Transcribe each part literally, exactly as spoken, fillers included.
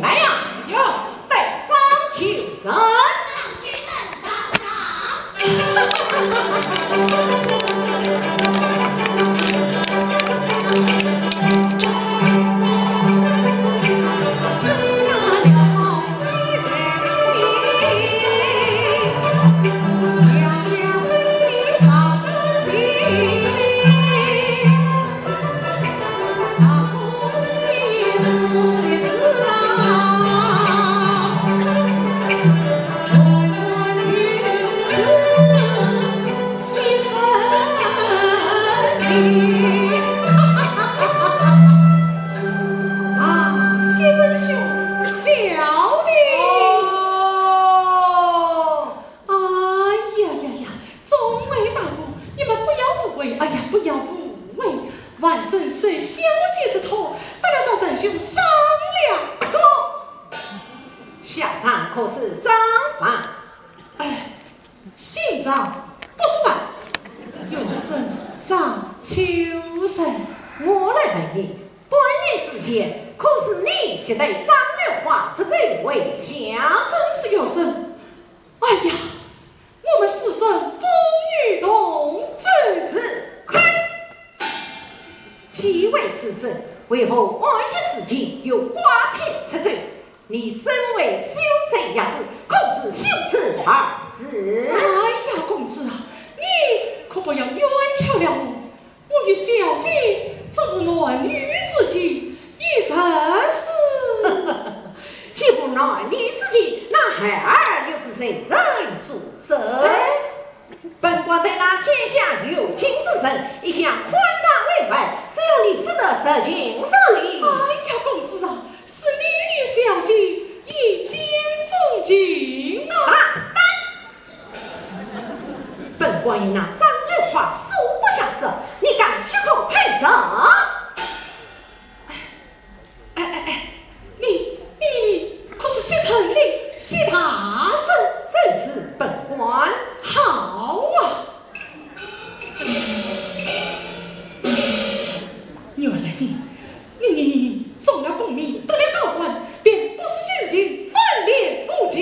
来呀，有，带张九成。啊，谢仁兄，小弟。哦。哎呀呀呀，众位大哥，你们不要误会，哎呀，不要误会。晚生受小姐之托，特来找仁兄商量个。小张可是张房？哎，姓张，不是吧？有姓张秋生。我来问你，半年之前，可是你携带张六花出走回乡？正是有姓。哎呀，我们师生风雨同舟。是，亏！既为师生，为何爱惜自己又挂撇出走？你身为小姐养子，可知羞耻二字？哎呀，公子啊，你可不要冤屈了我。我与小姐只无男女之情，一直是……既无男女之情，那孩儿又是谁人所生？哎，本官对那天下有情之人，一向宽大为怀，只要你说得实情实理。哎呀，公子啊，是你与小姐一见钟情啊！大胆！本官与那张六花素不相识，你敢血口喷人？哎，哎，哎，你，你，你，你可是谢成林谢大人？正是本官。好啊！原来你，你，你，你，你中了功名，得了高官，便不思前程，翻脸不及。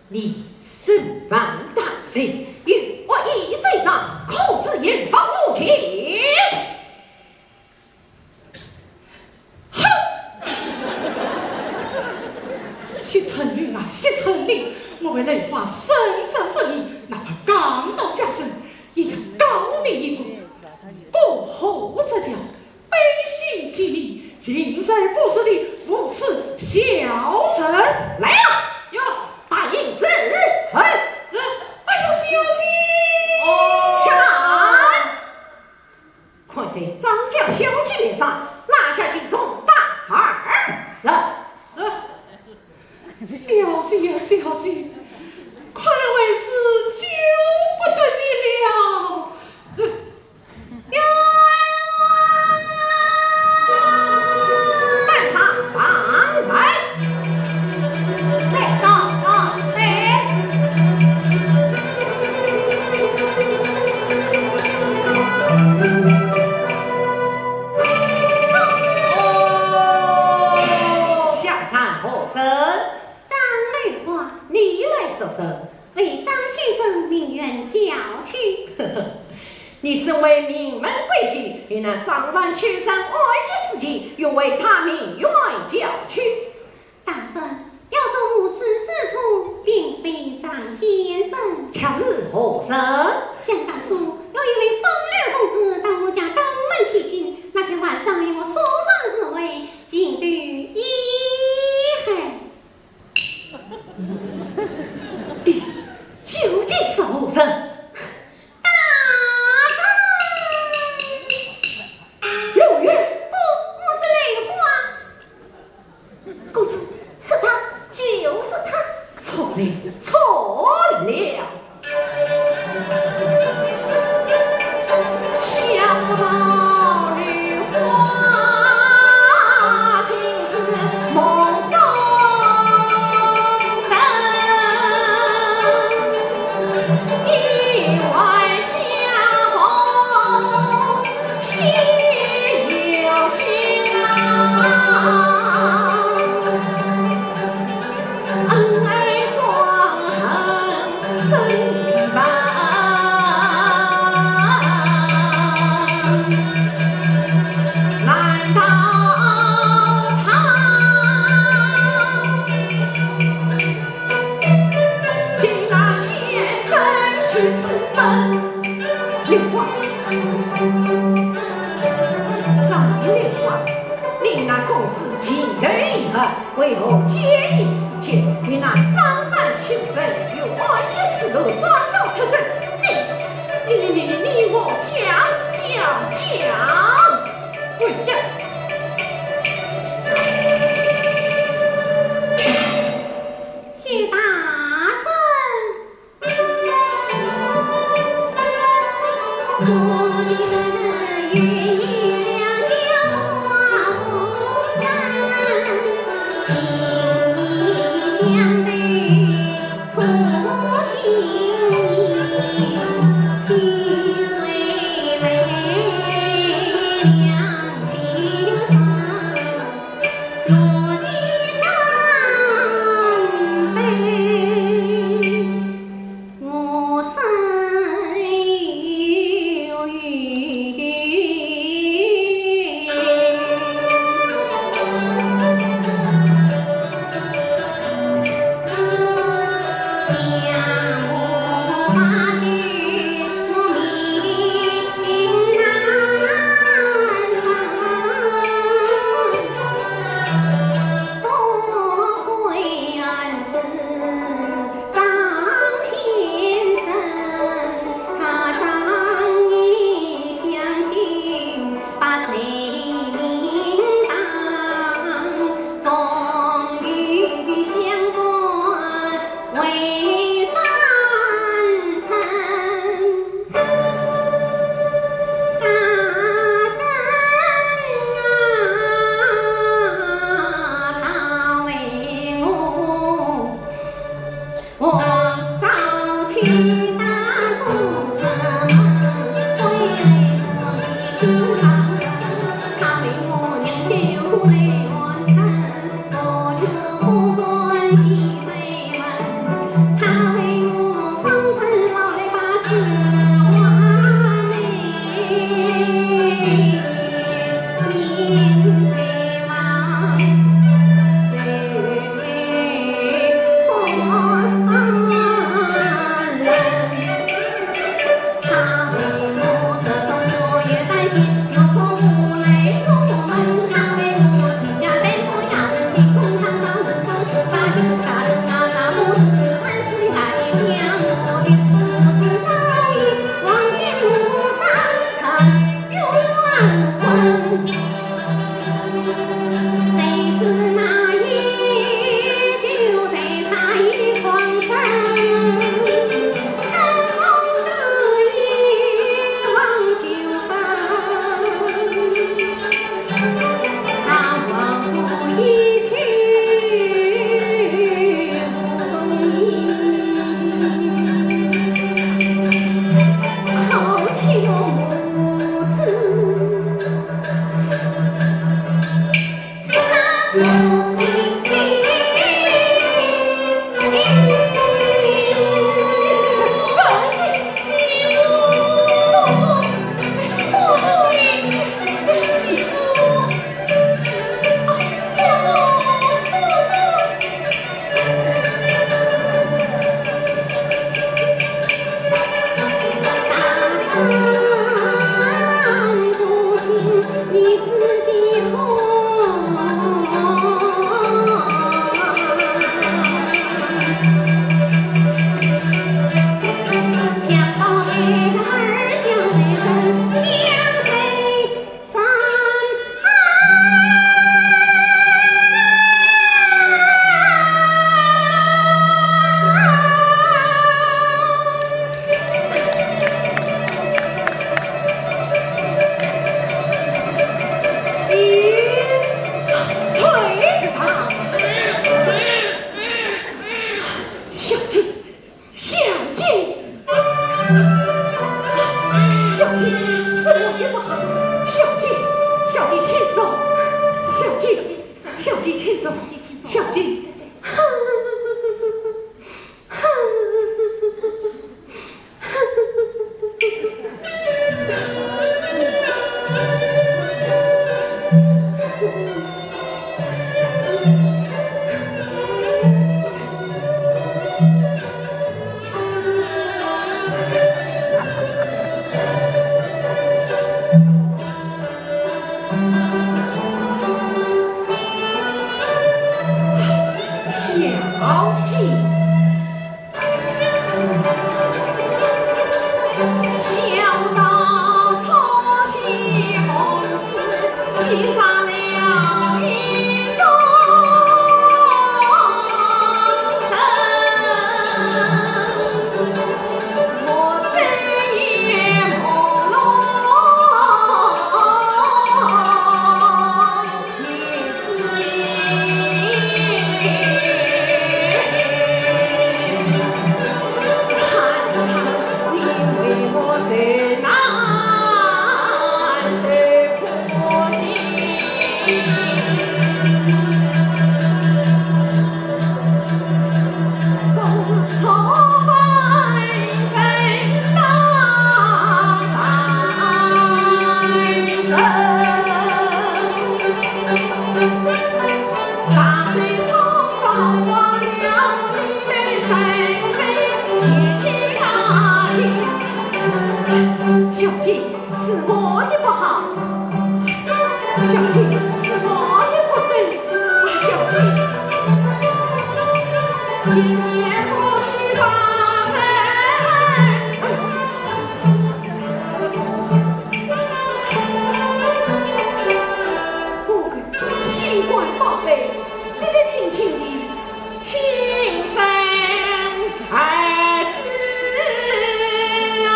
你身犯大罪，有恶意罪状，可知刑罚无情。哼！谢成林啊，谢成林，我为兰花伸张正义，哪怕刚到家门，也要告你一个过河之桥。 背信弃义，近身不是的无耻小人。来呀，有，带领此人。是。哎呦，小姐！哦。下来！看在张家小姐面上，拿下去重打二十。是。 小姐呀，小姐，看来为师救不得你了。冤枉啊！带上堂来。带上堂来。哦，下山何人？ 张六花。你来说声。为张先生鸣冤叫屈。你身为名门闺秀，与那张万秋生爱结私情，又为他鸣冤叫屈。大人，要说无耻之徒，并非张先生。却是何人？想当初，有一位风流公子到我家登门提亲，那天晚上与我书房自会，情窦意合。 究竟是何人？大人！刘玉。不，我是梨花。公子，是他，就是他。错了，错了。 想不到梨花竟是梦中人，意外相逢，心有惊啊。 恩爱专横生一番，难道他竟然现身去私奔？ 梨花，张梨花，你那公子情窦意合，为何见异思迁，与那张万秋生又爱结私路，双双出征？你，你，你，你，你，你我讲，讲，讲！跪下！谢大人。小姐，是我的不好。小姐，是我的不对。啊，小姐。我个心肝宝贝，你得听听你亲生儿子啊。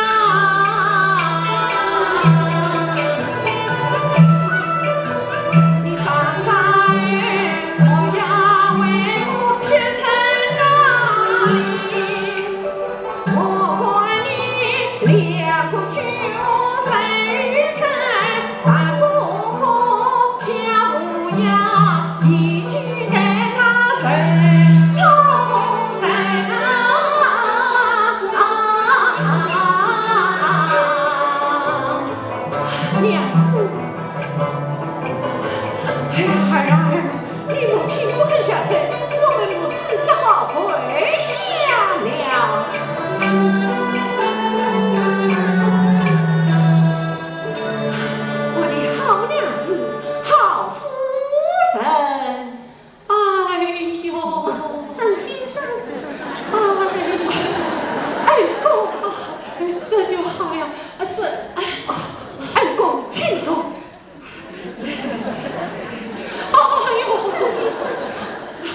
娘子，哎呀，儿啊，儿啊， 你母亲不肯下跪，我们母子只好跪下了。我的好娘子，好夫人。哎呦，曾先生。哎，恩公。啊，这就好了。啊，这，哎。恩公，请坐。 哎呦，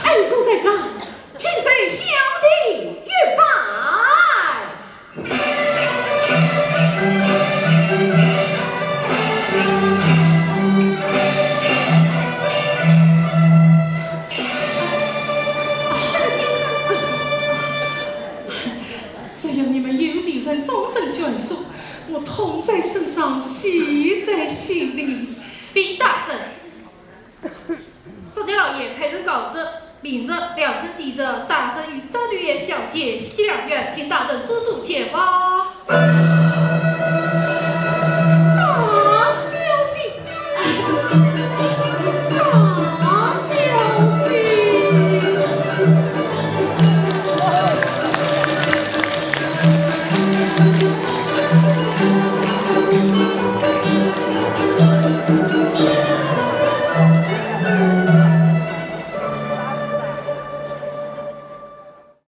恩公在上，请受小弟一拜。只要你们有情人终成眷属，我痛在身上，喜在心里。禀大人，祝你老爷配成高则，明日良辰吉日，大人与张九爷小姐相约，请大人速速前往。